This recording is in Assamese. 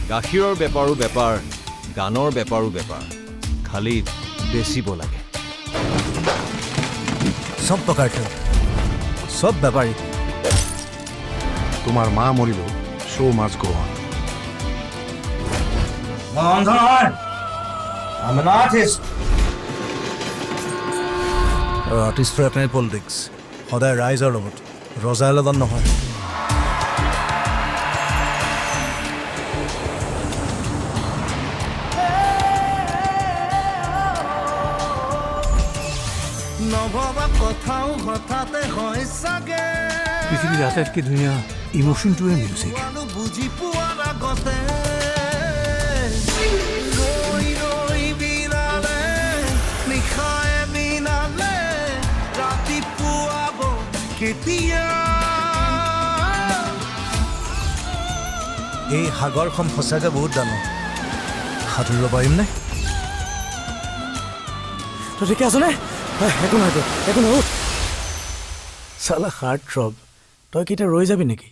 গাখীৰৰ বেপাৰো বেপাৰ, গানৰ বেপাৰো বেপাৰ, খালি বেচিব লাগে। চব প্ৰকাৰ খেল, চব বেপাৰী। তোমাৰ মা মৰিলেও শ্ব' মাষ্ট গ' অন। মই অন্ধ নহয়, I'm an artist. আৰু আৰ্টিষ্টৰ এটাই পলিটিক্স, সদায় ৰাইজৰ লগত, ৰজাৰ লগত নহয়। নভবা কথাও হঠাতে হয় চাগে। পৃথিৱীৰ আটাইতকৈ ধুনীয়া ইম'শ্যনটোৱে মিউজিক। আৰু বুজি পোৱাৰ আগতে ৰৈ ৰৈ বিনালে, নিশাই বিনালে, ৰাতিপুৱাব কেতিয়া? এই সাগৰখন সঁচাকৈ বহুত ডাঙৰ, সাঁতুৰিব পাৰিমনে? তই ঠিকে আছনে? একো নহয় তোৰ, একো নহয়, উঠ। চালা হাৰ্ট থ্ৰব, তই কি এতিয়া ৰৈ যাবি নেকি?